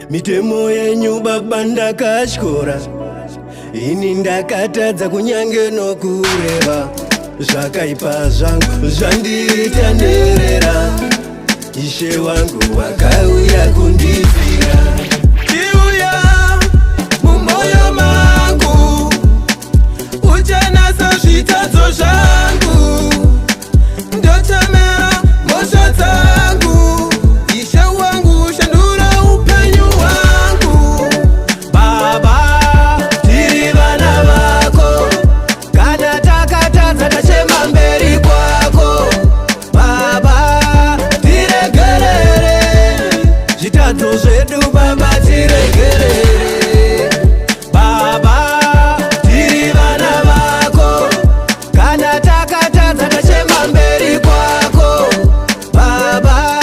Mitemo yenyu baba ndakatyora, ini ndakatadza kunyange nokureva. Zvakaipa zvangu zvandiita nherera, Ishe wangu wakauya kundifira. Chiuya mumwoyo mangu, uchenesa zvitadzo zvangu. Ndochemera mhosva dzangu, Ishe wangu, shandura upenyu hwangu. Baba, tiri vana vako, kana takatadza tachema mberi kwako. Baba, tiregerere zvitadzo zvedu. Baba, tiregerere. Baba, tiri vana vako, kana takatadza tachema mberi kwako. Baba,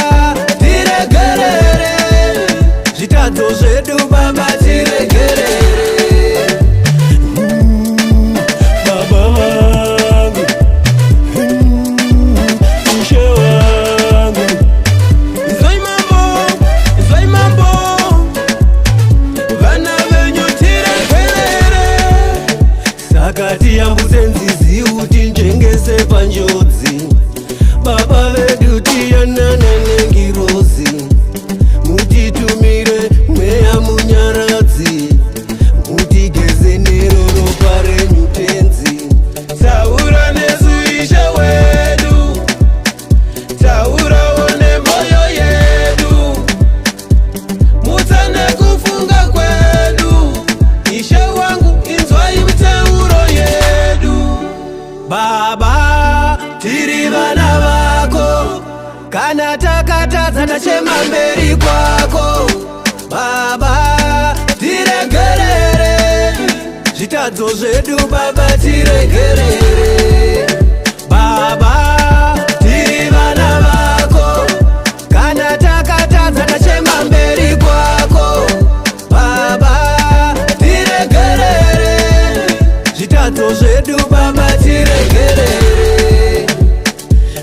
tiregerere zvitadzo zvedu. Baba, tiregerere. Baba vangu, Ishe wangu. Inzwai Mambo, inzwai Mambo, vana venyu, tiregerere. Saka tiyambutse nzizi, utinzvengese panjodzi. Baba vedu, tiyanane nengirozi, mutitumire Mweya Munyaradzi, mutigeze nero ropa renyu, Tenzi. Taura nesu, Ishe wedu, taurawo nemwoyo yedu, mutsa nekufunga kwedu. Ishe wangu, inzwai miteuro yedu. Baba, tiri vana vako, kana takatadza tachema mberi kwako. Baba, tiregerere zvitadzo zvedu. Baba, tiregerere. Baba, tiri vana vako, kana takatadza tachema mberi kwako. Baba, tiregerere zvitadzo zvedu. Baba, tiregerere.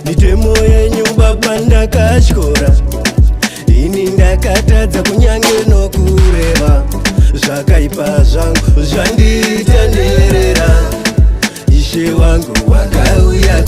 Mitemo yenyu baba ndakatyora, ini ndakatadza kunyange nokureva. Zvakaipa zvangu zvandiita nherera, Ishe wangu wakauya.